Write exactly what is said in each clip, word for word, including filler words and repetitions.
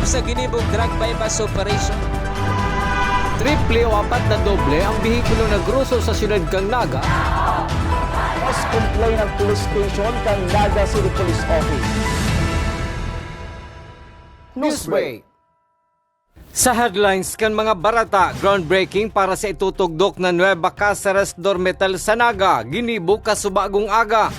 Sa ginibong drug buy-bust operation. Triple o apat na doble ang behikulo na groso sa siyudad kan Naga. Mas complain ang police station kan Naga City Police Office. Newsbreak. Sa headlines kan mga bareta, groundbreaking para sa itutugdok na Nueva Caceres Dormitel sa Naga, ginibo kasubagong aga.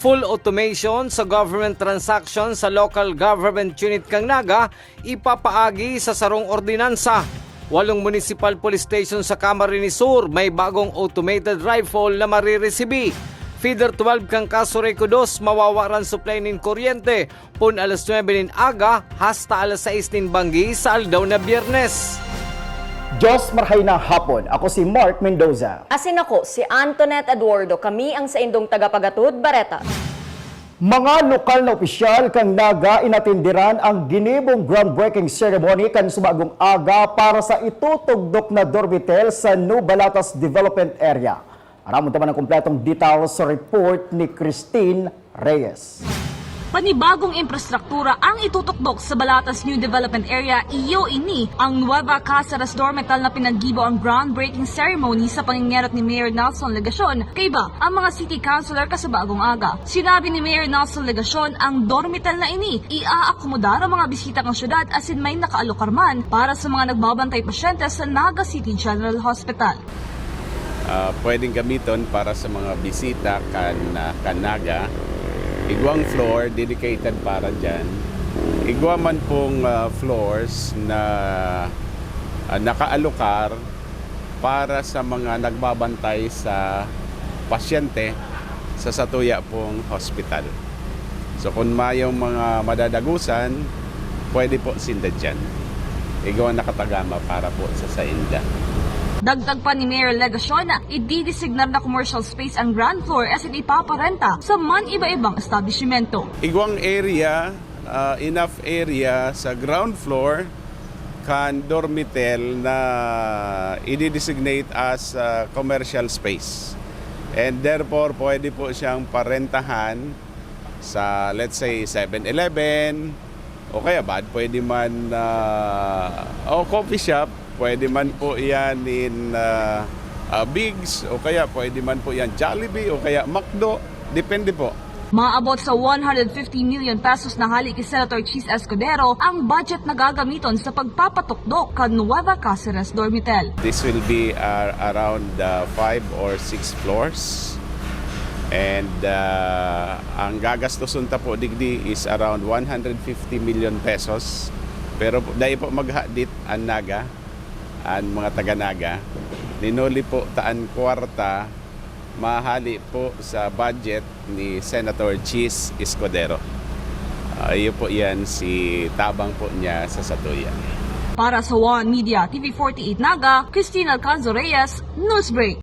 Full automation sa government transaction sa local government unit kan Naga, ipapaagi sa sarong ordinansa. Walong municipal police station sa Camarines Sur may bagong automated rifle na mariresibi. Feeder twelve kan Casureco dos mawawaran supply nin kuryente pon alas nuebe nin aga hasta alas sais nin banggi sa aldaw na Biyernes. Diyos marhay na hapon. Ako si Mark Mendoza. Asin ako, si Antoinette Eduardo. Kami ang saindong tagapagatod, Bareta. Mga lokal na opisyal kan Naga inatenderan ang ginibong groundbreaking ceremony kan subagong aga para sa itutugdok na dormitel sa New Balatas Development Area. Aramon ta man ang kompletong details sa report ni Christine Reyes. Panibagong infrastruktura ang itutukdok sa Balatas New Development Area, iyo ini ang Nueva Caceres Dormital na pinaggibo ang groundbreaking ceremony sa pangingerot ni Mayor Nelson Legacion kaiba ang mga city councilor kasubagong aga. Sinabi ni Mayor Nelson Legacion ang dormital na ini iaakomodar ang mga bisita ng syudad asin may nakaalokar man para sa mga nagbabantay pasyente sa Naga City General Hospital. Ah, pwedeng gamiton para sa mga bisita kan, ah, kan Naga. Igwang floor dedicated para dyan. Igwa man pong, ah, floors na, ah, nakaalokar para sa mga nagbabantay sa pasyente sa satuya pong hospital. So, kung mayong mga madadagusan, pwede po sinda dyan. Igwa nakatagama para po sa sainda. Dagdag pa ni Mayor Legacion na ididesignar na commercial space ang ground floor asin ipaparenta sa man iba-ibang establishmento. Igwang area, ah, enough area sa ground floor kan dormitel na i-designate as, ah, commercial space. And therefore, pwede po siyang parentahan sa, let's say, Seven Eleven, o kaya bad, pwede man, ah, o coffee shop, pwede man po yan in, ah, ah, Bigs, o kaya pwede man po yan Jollibee, o kaya McDo, depende po. Maabot sa one hundred fifty million pesos na hali ki Senator Chiz Escudero ang budget na gagamiton sa pagpapatukdok kan Nueva Caceres Dormitel. This will be, uh, around, uh, five or six floors. And, uh, ang gagastoson ta po digdi is around one hundred fifty million pesos. Pero dai po maghadit an Naga, an mga taga Naga. Nin huli po ta an kwarta mahali po sa budget ni Senator Chiz Escudero. Ah, iyo po yan si tabang po niya sa satuya. Para sa One Media, T V forty-eight Naga, Christine Alcanzo Reyes, Newsbreak.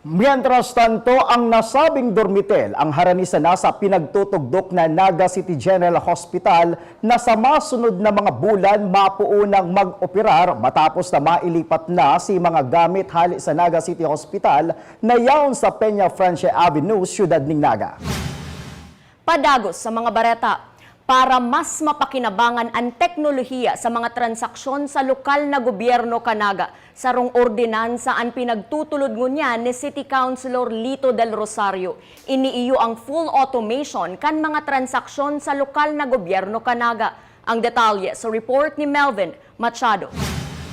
Mientras tanto, ang nasabing dormitel ang harani sana sa pinagtutugdok na Naga City General Hospital na sa masunod na mga bulan mapoon nang mag-operar matapos na mailipat na si mga gamit hali sa Naga City Hospital na yaon sa Peña Francia Avenue, siyudad ning Naga. Padagos sa mga bareta. Para mas mapakinabangan an teknolohiya sa mga transaksyon sa lokal na gobyerno kan Naga, sarong ordinansa an pinagtutulod ngunyan ni City Councilor Lito Del Rosario. Ini iyo ang full automation kan mga transaksyon sa lokal na gobyerno kan Naga. Ang detalye sa report ni Melvin Machado.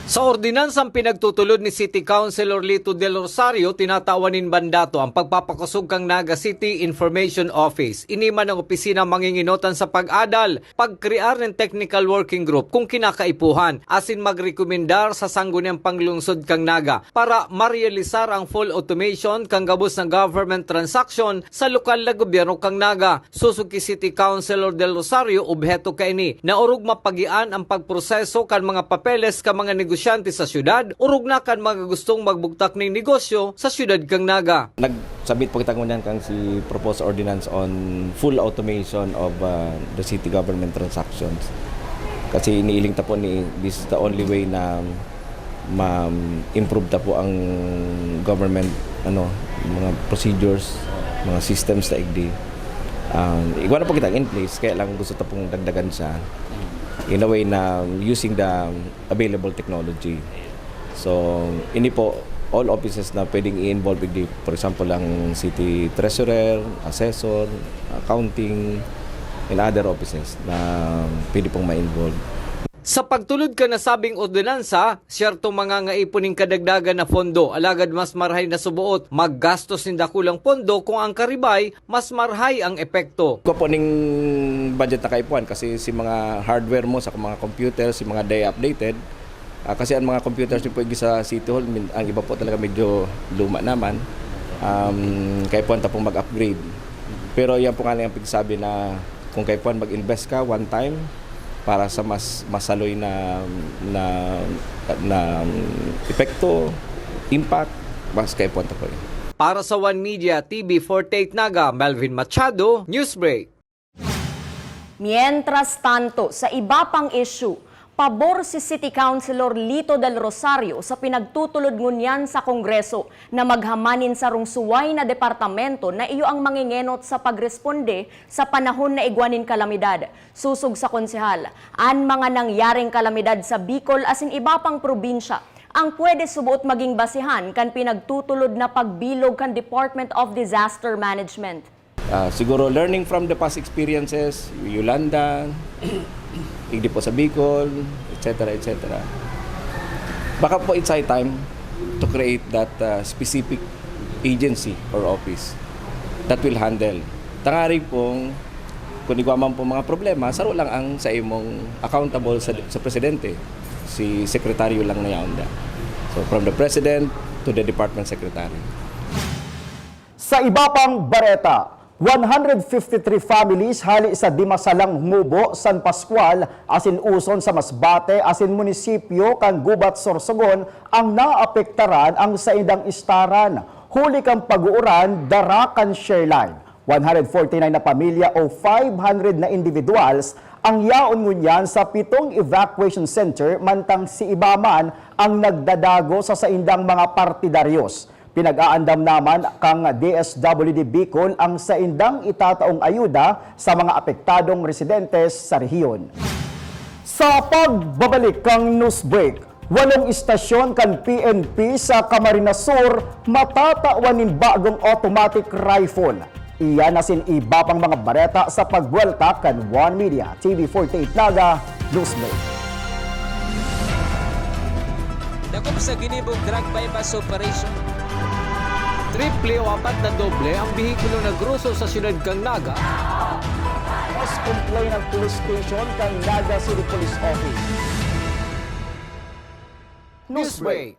Sa ordinansang pinagtutulod ni City Councilor Lito Del Rosario, tinatawan nin mandato ang pagpapakosog kan Naga City Information Office. Ini man ang opisina manginginotan sa pag-adal, pagkrear nin technical working group kung kinakaipuhan, asin magrekomendar sa Sangguniang Panglungsod kan Naga para marealisar ang full automation kan gabos na government transaction sa lokal na gobyerno kan Naga. Sosog ki City Councilor Del Rosario, obheto kaini na orog mapagian ang pagproseso kan mga papeles kan mga negosyante sa syudad, orog na kan mga gustong magbugtak nin negosyo sa syudad kan Naga. Nag-submit po kita ngunyan kan si proposed ordinance on full automation of, uh, the city government transactions. Kasi iniiling ta po ni, this is the only way na ma-improve ta po ang government, ano, mga procedures, mga systems na igdi. Um, igwa na po kita in place, kaya lang gusto ta pong dagdagan siya. in a way na using the available technology. So, ini po, all offices na pwedeng i-involve, digdi, for example, ang city treasurer, assessor, accounting, and other offices na pwede pong ma-involve. Sa pagtulod kan nasabing ordinansa, siyerto mangangaipo nin kadagdagan na pondo, alagad mas marahay na suboot maggastos nin dakulang pondo kung ang karibay mas marahay ang epekto. Kua po ning budget na kaipuhan kasi si mga hardware mo sa mga computer, si mga di updated, ah, kasi ang mga computers niyo po sa City Hall, min-, ang iba po talaga medyo luma naman. Um, kaipuhan ta pong mag-upgrade. Pero yan po nga lang ang pagsabi na kung kaipuhan mag-invest ka one time para sa mas masaloy na, na, na, um, epekto, impact, mas kaipuhan ta po yun. Para sa One Media, T V forty-eight Naga, Melvin Machado, Newsbreak. Mientras tanto, sa iba pang issue, pabor si City Councilor Lito Del Rosario sa pinagtutulod ngunyan sa Kongreso na maghaman nin sarong suway na departamento na iyo ang mangengenot sa pagresponde sa panahon na igwa nin kalamidad. Sosog sa konsehal, an mga nangyaring kalamidad sa Bicol asin iba pang probinsya ang pwede suboot maging basehan kan pinagtutulod na pagbilog kan Department of Disaster Management. Ah, siguro learning from the past experiences, Yolanda, igdi po sa Bicol, et cetera, et cetera. Baka po it's high time to create that, ah, specific agency or office that will handle. Tangarig pong, kung igwa man po mga problema, saro lang ang sa imong accountable sa, sa presidente. Si sekretaryo lang na yaon da. So, from the president to the department secretary. Sa iba pang bareta, one hundred fifty-three families hali sa Dimasalang, Mubo, San Pascual asin Uson sa Masbate asin munisipyo kan Gubat, Sorsogon ang naapektaran ang saindang istaran huli kan pag-uuran dara kan Shareline. One hundred forty-nine na pamilya o five hundred na individuals ang yaon ngunyan sa pitong evacuation center, mantang si iba man ang nagdadago sa saindang mga partidaryos. Pinag-aandam naman kan D S W D Bicol ang saindang itataong ayuda sa mga apektadong residentes sa rehiyon. Sa pagbabalik kan news break, walong istasyon kan P N P sa Camarines Sur matatawan nin bagong automatic rifle. Iyan asin iba pang mga bareta sa pagbuwelta kan One Media, T V forty-eight Naga, Newsbreak. Dakop sa ginibong drug buy-bust operation. Triple o apat na doble ang behikulo na groso sa siyudad kan Naga. Mas complain ang police station kan Naga City Police Office. Newsbreak.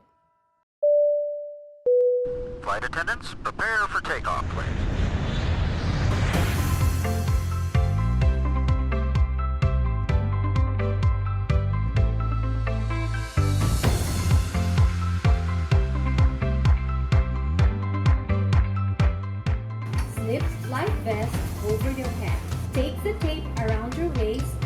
Flight attendants, prepare for takeoff, please. Slip life vest over your head. Take the tape around your waist.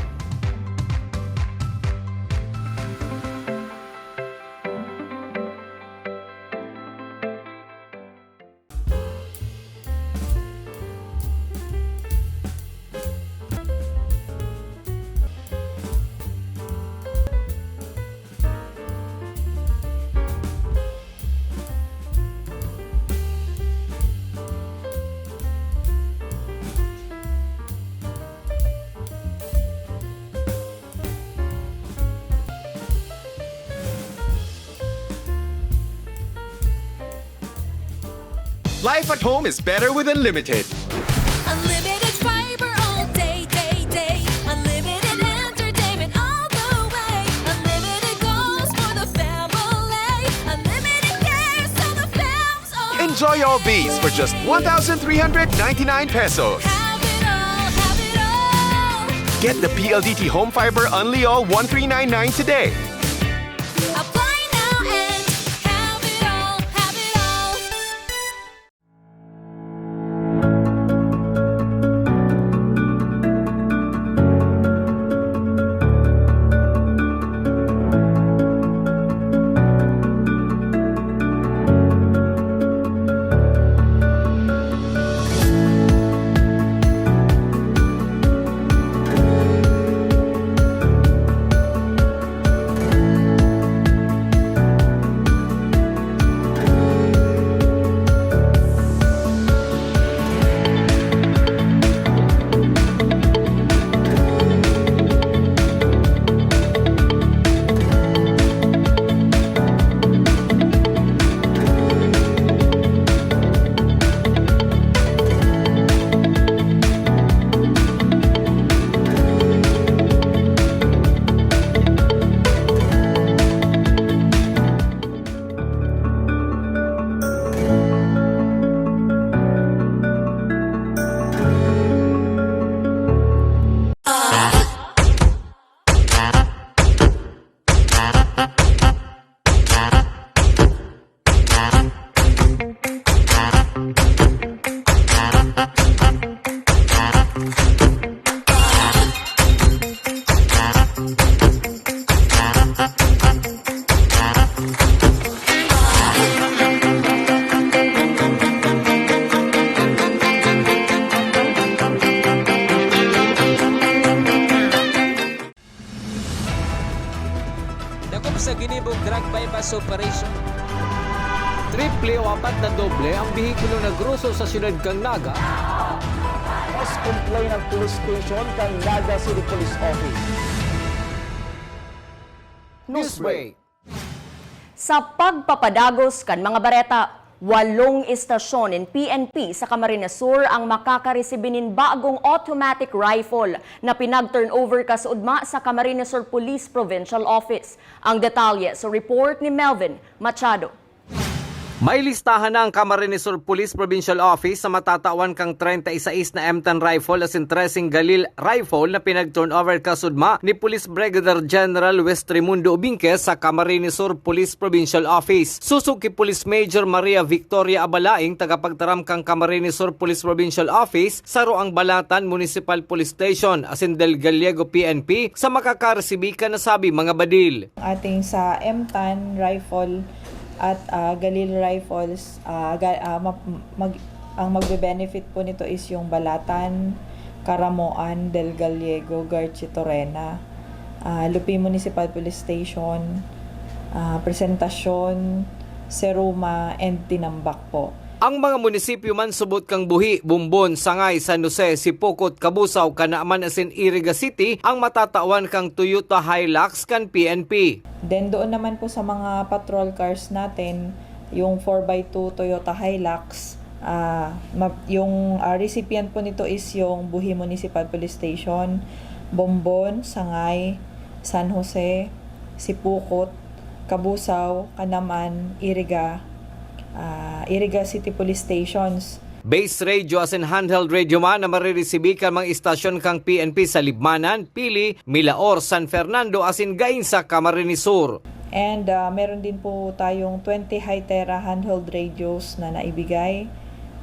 Life at home is better with Unlimited. Unlimited fiber all day, day, day. Unlimited entertainment all the way. Unlimited goals for the family. Unlimited care so the fam's all. Enjoy all these for just one thousand three hundred ninety-nine pesos. Have it all, have it all. Get the P L D T Home Fiber Unli All one three nine nine today. Apply now and have it all, have it all. Sa operasyon, triple o apat na doble ang behikulo na groso sa siyudad kan Naga. Mas complain ang police station kan Naga City Police Office. Newsbreak. Sa pagpapadagos kan mga bareta, walong istasyon nin P N P sa Camarines Sur ang makakaresibi nin bagong automatic rifle na pinag-turnover kasudma sa Camarines Sur Police Provincial Office. Ang detalye sa report ni Melvin Machado. May listahan na ang Camarines Sur Police Provincial Office sa matatawan kang treinta y seis na M ten rifle asin treseng Galil rifle na pinag-turnover kasudma ni Police Brigadier General West Raimundo Ubingke sa Camarines Sur Police Provincial Office. Susog ki Police Major Maria Victoria Abalaing, tagapagtaram kan Camarines Sur Police Provincial Office, saro ang Balatan Municipal Police Station asin Del Gallego P N P sa makakaresibi kan nasabi mga badil. Ating sa M ten rifle at, ah, Galil rifles, ah, ga-, ah, ma-, mag-, ang magbe-benefit po nito is yung Balatan, Caramoan, Del Gallego, Garchitorena, ah, Lupi Municipal Police Station, ah, Presentacion, Seruma, and Tinambac po. Ang mga munisipyo man subot kang Buhi, Bombon, Sangay, San Jose, Sipocot, Cabusao, Canaman asin Iriga City ang matatawan kang Toyota Hilux kan P N P. Then doon naman po sa mga patrol cars natin, yung four by two Toyota Hilux, ah, ma-, yung, ah, recipient po nito is yung Buhi Municipal Police Station, Bombon, Sangay, San Jose, Sipocot, Cabusao, Canaman, Iriga, ah, Iriga City Police Stations. Base radio asin handheld radio man na mariresibi kan mga istasyon kan P N P sa Libmanan, Pili, Milaor, San Fernando asin Gainza, Camarines Sur. And, ah, meron din po tayong twenty Hytera handheld radios na naibigay.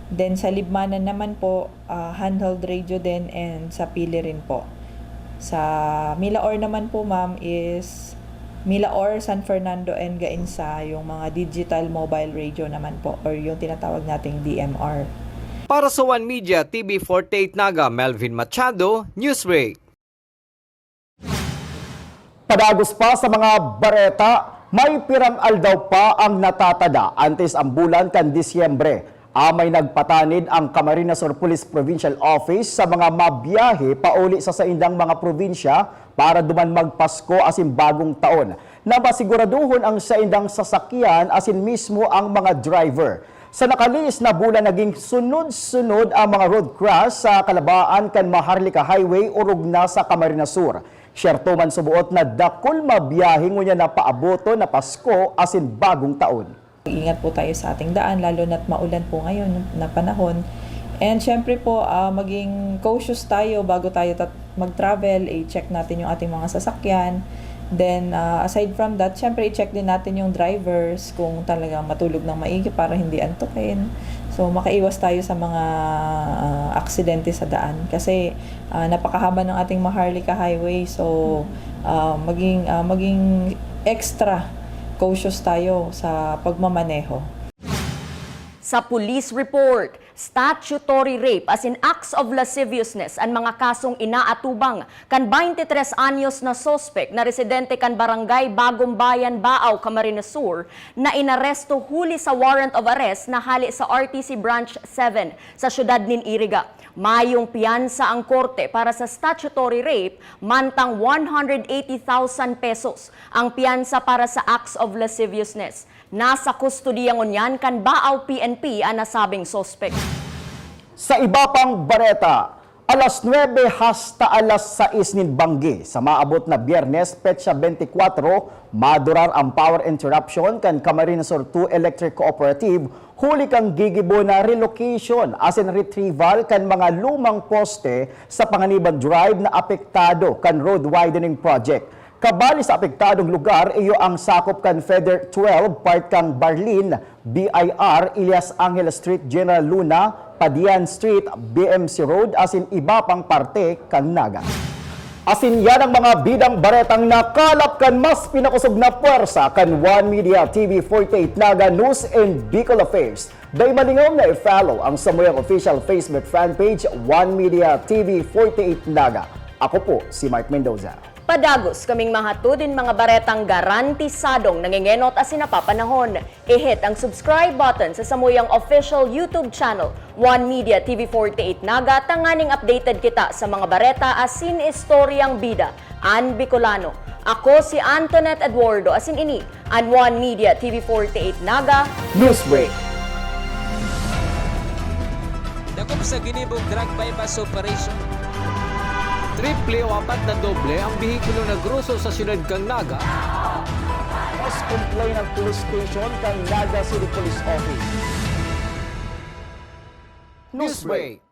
Then sa Libmanan naman po, ah, handheld radio din and sa Pili rin po. Sa Milaor naman po, ma'am, is Milaor, San Fernando, and Gainza, yung mga digital mobile radio naman po, or yung tinatawag nating D M R. Para sa One Media, T V forty-eight Naga, Melvin Machado, Newsbreak. Padagos pa sa mga bareta, may pirang aldaw pa ang natatada antes ang bulan kan Disyembre. Amay nagpatanid ang Camarines Sur Police Provincial Office sa mga mabiyahe pauli sa saindang mga probinsya para duman magpasko asin bagong taon, na masiguraduhon ang saindang sasakyan asin mismo ang mga driver. Sa nakalihis na bulan, naging sunod-sunod ang mga road crash sa kalabaan kan Maharlika Highway orog na sa Camarines Sur. Siyerto man suboot na dakul mabiyahe ngunyan na paaboton na Pasko asin Bagong Taon. Mag-ingat po tayo sa ating daan, lalo na't maulan po ngayon na panahon. And syempre po, ah, maging cautious tayo bago tayo tat-, mag-travel. I-check natin yung ating mga sasakyan. Then, ah, aside from that, syempre i-check din natin yung drivers kung talagang matulog ng maigi para hindi antukin. So, makaiwas tayo sa mga, ah, aksidente sa daan. Kasi, ah, napakahaba ng ating Maharlika Highway. So, ah, maging, ah, maging extra cautious tayo sa pagmamaneho. Sa police report, statutory rape asin acts of lasciviousness an mga kasong inaatubang kan baynte tres anyos na suspek na residente kan Barangay Bagong Bayan, Baao, Camarines Sur, na inaresto huli sa warrant of arrest na hale sa R T C Branch seven sa siyudad nin Iriga. Mayong piyansa ang korte para sa statutory rape, mantang one hundred eighty thousand pesos ang piyansa para sa acts of lasciviousness. Nasa kustodiya ngunyan kan Baao P N P an nasabing suspek. Sa iba pang bareta, alas nuebe hasta alas sais nin banggi sa maabot na Biyernes, petsa bente kwatro, madurar ang power interruption kan Camarines Sur two Electric Cooperative huli kan gigibo na relocation asin retrieval kan mga lumang poste sa Panganiban Drive na apektado kan road widening project. Kabali sa apektadong lugar, iyo ang sakop kan Feder twelve, part kan Barlin, B I R, Elias Angel Street, General Luna, Padian Street, B M C Road, asin iba pang parte kan Naga. Asin yan ang mga bidang baretang nakalap kan mas pinakosog na pwersa kan One Media T V forty-eight Naga News and Bicol Affairs. Dai malingaw na i-follow ang samuyang official Facebook fan page, One Media T V forty-eight Naga. Ako po si Mark Mendoza. Padagos kaming mahatod nin mga baretang garantisadong nangengenot asin napapanahon. I-hit ang subscribe button sa samuyang official YouTube channel, One Media T V forty-eight Naga, tanganing updated kita sa mga bareta asin istoryang bida an Bicolano. Ako si Antoinette Eduardo, asin ini an One Media T V forty-eight Naga Newsbreak. Dakop sa ginibong drug buy-bust operation. Triple o apat na doble ang behikulo nagroso sa siyudad kan Naga. Mas complain ang police station kan Naga City Police Office. Newsbreak.